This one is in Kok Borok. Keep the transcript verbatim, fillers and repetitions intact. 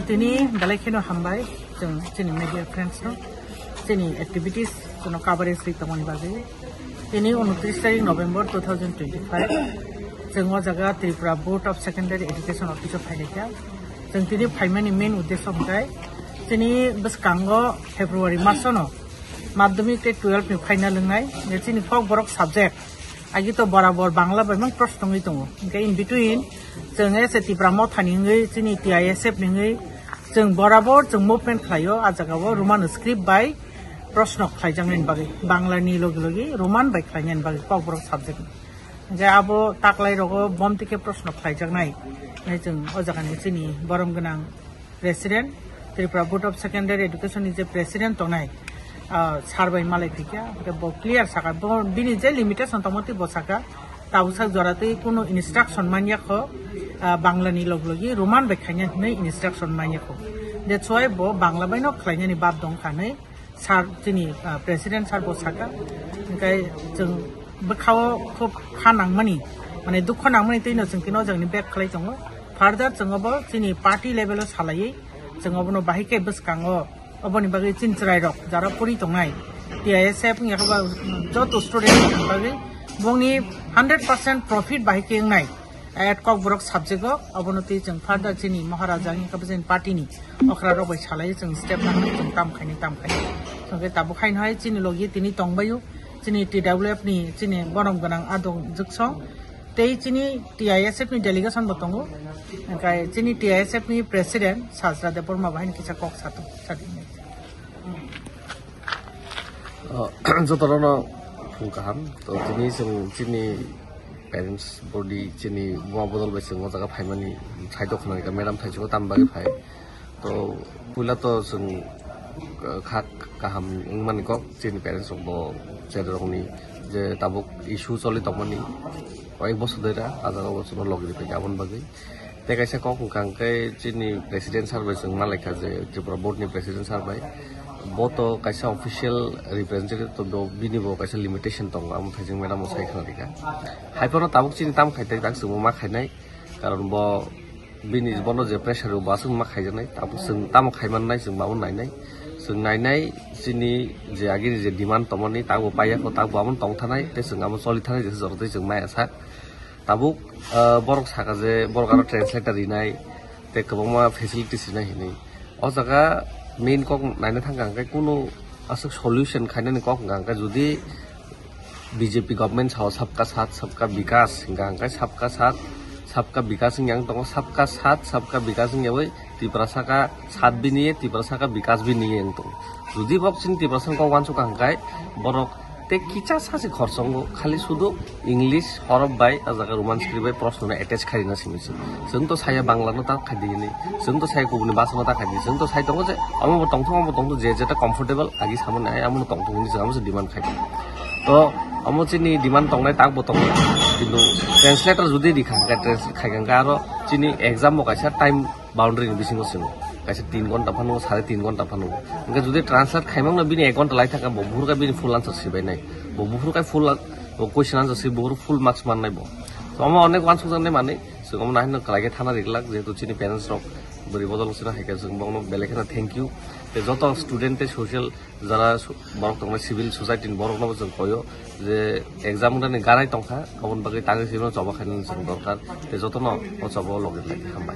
Tini belai kheno hambai chwng chini media friends no, chini activities chwngno coverage ri tongmani bagwi. Tini unotris tarik November two thousand twenty-five, chwng o jaga Tripura Board of Secondary Education Office o phaikha. Chwng tini phaimani main uddesho hwnkhe chini bwskango February masono madhyamik tei twelve ni final wngnai. Chini kokborok subject agi to borabor Bangla bai mang prosh tongwi tongo. Hwnkhe in between chwng S A Tipra Motha ni wngwi, chini T I S F ni wngwi, chwng borabor chwng movement khlaio, a jagao Roman script bai proshno khlaijaknani bagwi, Bangla ni logi logi Roman bai khlainani bagwi kokborok subject. Hwnkhe abo taklai rogo bom tike proshno khlaijaknai. Hwnkhe chwng o jagani chini borom gwnang President, Tripura Board of Secondary Education ni je President tongnai, ah, sir bai malai phikha, hwnkhe bo clear saka, bo bini je limitation tongmo tei bo saka, tabuksa jora tei kunu instruction manya kho, ah, Bangla ni log logi Roman bai khaina hinwi instruction manya kho. That's why bo Bangla bai no khlainani bad dong kha hinwi sir, chini, ah, President sir bo saka, hwnkhe chwng bwkhao khub kha nangmani, mane dukho nangmani tei no chwng tino jagni bag khlai tongo. Further chwng obo chini party level o salaiwi chwng obono bahai khe bwskango oboni bagwi chini chwrairok jara puri tongnai T I S F wngya khe ba joto student rokni bagwi bongni hundred percent profit bahai khe wngnai at kokborok subject o obono twi chwng further chini Maharaja wngya khe ba chini party ni okra rok bai salaiwi chwng step nangmani chwng tam khaini tam khaini. Chwng khe tabuk haino hai chini logi tini tongbaio chini T W F ni chini borom gwnang adong jwksong tei chini T I S F ni delegation bo tongo, hwnkhe chini T I S F ni president Sajra Debbarma bahai ni kisa kok satung. Oh, jotono phung kaham. To tini chwng chini parents body chini buma bodol bai chwng o jaga phaimani thai dokha nai ka madam thai chwng tam bagwi phai. To puila to chwng, uh, kha kaham wngmani kok chini parents rok bo cherai rokni je tabuk issue choli tongmani koi bosor dera a jaga o chwngno logi rwphai aboni bagwi. Tei kaisa kok hwnkha hwnkhe chini president sir bai chwng malaikha je Tripura board ni president sir bai bo to kaisa official representative to do bini bo kaisa limitation tongo amo thaising madam bo sai khna rikha. Haiphano tabuk chini tam khai tei tak chwngbo ma khainai karon bo bini bono je pressure rw bo aswk ma khaijaknai tabuk chwng tamo khaimannai chwng bo abo nainai chwng nainai chini je agini je demand tongmani tak bo paiya kho tak bo amo tongthanai tei chwng amo choli thanai jesa jorok tei chwng maya sak. Tabuk, ah, borok saka je borok aro translator rinai tei kwbangma facilities rinai hinwi. O jaga main kok naina thangkha hwnkhe kunu aswk solution khainani kok hwnkha hwnkhe jodi B J P government sao sabka saath sabka bikas hwnkha hwnkhe sabka saath sabka bikas wngya wng tongo, sabka saath sabka bikas wngyawi Tiprasa ka saath biniye, Tiprasa ka bikas biniye wng tongo. Jodi bok chini Tiprasa kok uansukha hwnkhe borok tei kisa sasi khorsongo khali sudu English horof bai a jaga Roman script bai proshno no attach khaina simi se. Chwng to saya Bangla no ta khaidi hini, chwng to saya kubuni bhasha no ta khaidi, chwng to sai tongo je omo bo tongthok, omo bo tongthok, je jeta comfortable agi samani ai amo no tongthok hini chwng amo se demand khai. To omo chini demand tongnai tak bo tongo, kintu translator jodi rikha hwnkhe, translate khai hwnkhe aro chini exam bo kaisa time boundary ni bisingo swngo. Kaisa tin ghonta phano, sare tin ghonta phano. Hwnkhe jodi translate khaimang no bini ek ghonta lai thangkha, bo buphuru khe bini full answer sibai nai. Bo buphuru khe full an-, bo question answer si buphuru full marks man nai bo. To omo onek uansukjaknai manwi, chwng omo nahino kwlai khe thana ri glak, jehetu chini parents rok bwrwi bodol chwngno hai khe chwng bokno belai kheno thank you. Tei joto student tei social jara su-, borok tongnai civil society ni borok no bo chwng koyo je exam wngna ni garai tongkha, aboni bagwi tangwi simi no choba khainani chwng dorkar. Tei jotono o choba o logi lai khe hambai.